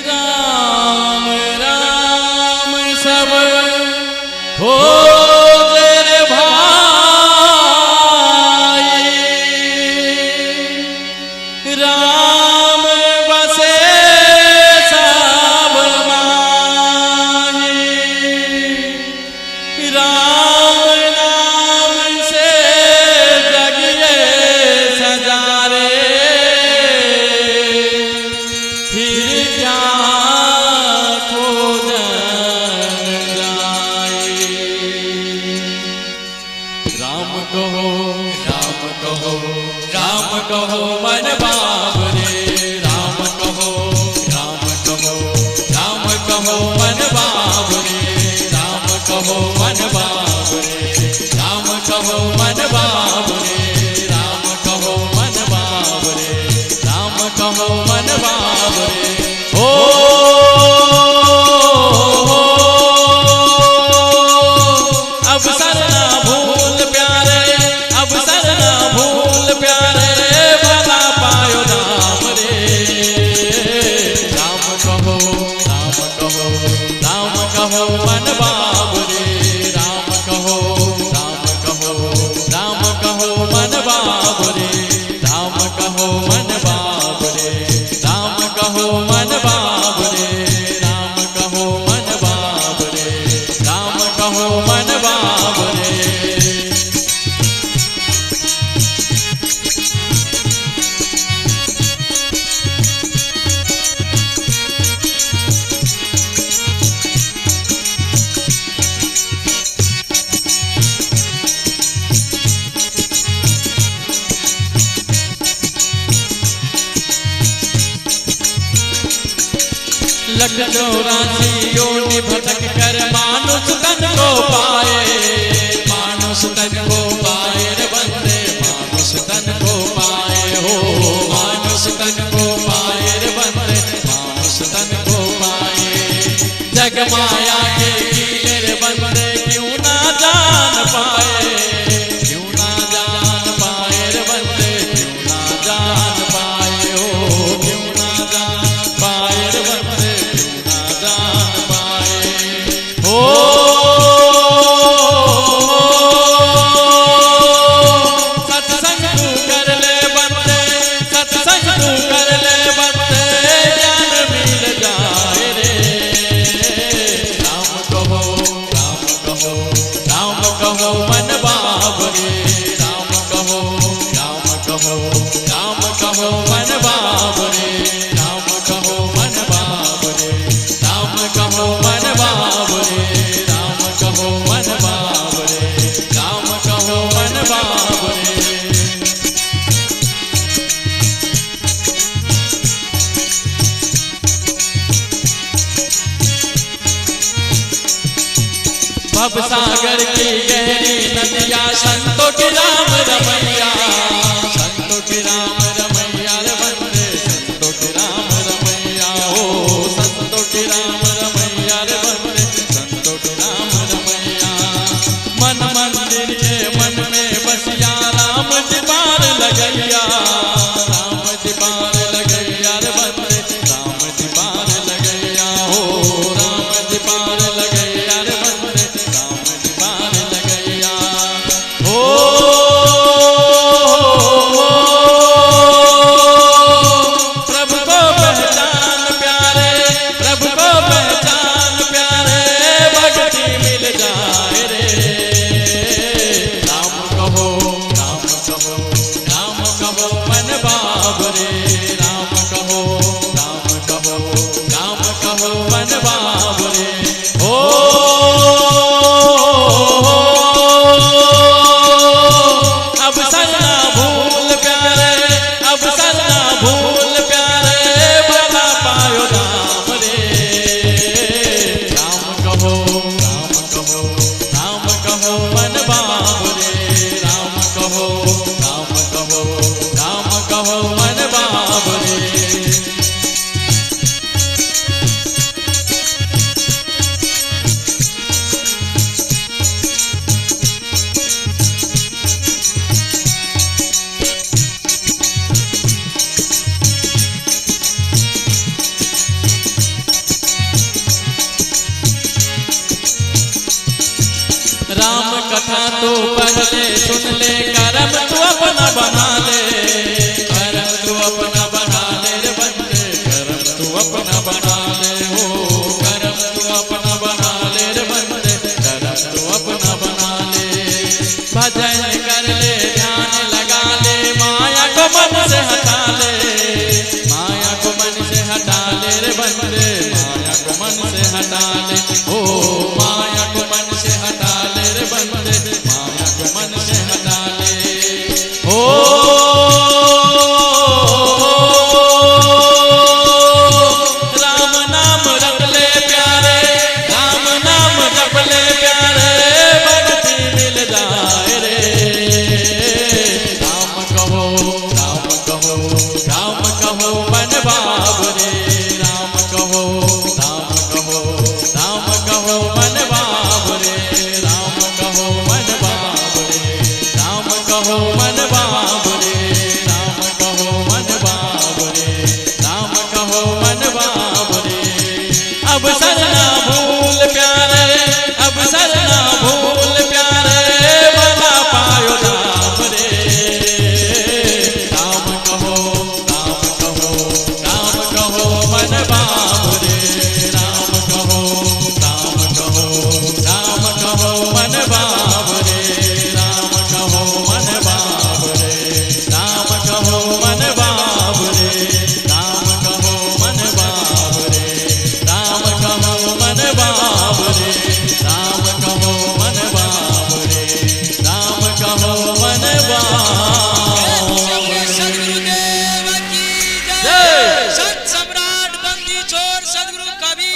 राम राम सब खोज रे भाई, राम बसे सब माही। राम नाम से जग ये सजा रे, फिर क्या खोजन जाए। राम कहो राम कहो राम कहो मन बाबरे, राम कहो राम कहो राम कहो मन बाबरे, राम कहो मन बाबरे, राम कहो मन बाबरे, राम कहो मन बाबरे, राम कहो मन बाबरे। ओ अवसर ना भूल प्यारे, अवसर ना भूल प्यारे, भला पायो राम रे। राम कहो राम कहो राम कहो मन बाबरे, राम कहो राम कहो राम कहो मन बाबरे, राम कहो मन बाबरे, राम कहो मन बाबरे, राम कहो मन बाबरे, राम कहो मन बाबरे। लख चौरासी योनि भटक कर मानुष तन को पाए, मानुष तन को पाए रे बंदे, मानुष तन को पाए हो, मानुष तन को पाए रे बंदे, मानुष तन को पाए। जग माया के कीले रे बंदे, क्यों ना जान पाए, क्यों ना जान पाए रे बंदे, क्यों ना जान पाए हो, क्यों ना जान पाए रे बंदे, क्यों ना जान पाए हो। सत्संग तू कर ले बंदे, सत्संग तू कर ले बंदे, ज्ञान मिल जाए रे। राम कहो राम कहो राम कहो मन बाबरे, राम कहो राम कहो राम कहो मन बाबरे, राम कहो मन बाबरे, राम कहो मन बाबरे, राम कहो मन बाबरे, राम कहो मन बाबरे। भव सागर की गहरी नदिया, संतों के राम रमैया, संतों के राम रमैया रे बंदे, संतों के राम रमैया हो, संतों के राम रमैया रे बंदे, संतों के राम रमैया। मन मंदिर के मन में बसिया, राम जी पार लगैया, राम जी पार लगैया रे बंदे, राम जी पार लगैया हो, राम जी पार लगैया रे बंदे, राम जी पार लगैया हो। कथा तू पढ़ ले सुन ले, करम तू अपना बना ले, करम तू अपना बना ले रे बंदे, करम तू अपना बना ले हो, करम तू अपना बना ले रे बंदे, करम तू अपना बना ले। भजन कर ले ध्यान लगा ले, माया को मन से हटा ले, माया को मन से हटा ले रे बंदे, माया को मन से हटा ले ओ, माया को मन से हटा ले रे बंदे, माया को मन से हटा ले ओ। राम नाम रट ले प्यारे, राम नाम जप ले प्यारे, भक्ति मिल जाए रे। राम कहो राम कहो राम कहो मन बाबरे, राम कहो राम कहो राम कहो मन बाबरे, राम कहो मन बाबरे, राम कहो मन बाबरे, राम कहो मन बाबरे, राम कहो मन बाबरे। अब सरना भूल प्यारे, अब सरना भूल प्यारे, भला पायो राम रे। राम कहो राम कहो राम कहो मन बाबरे, राम कहो राम कहो राम कहो मन बाबरे, राम कहो मन बाबरे, राम कहो मन बाबरे, राम कहो मन बाबरे, राम कहो मन बाबरे, राम कहो मन बाबरे, राम कहो मन बाबरे। सदगुरुदेव की जय। जय। संत सम्राट बंदी छोड़ सदगुरु कबीर।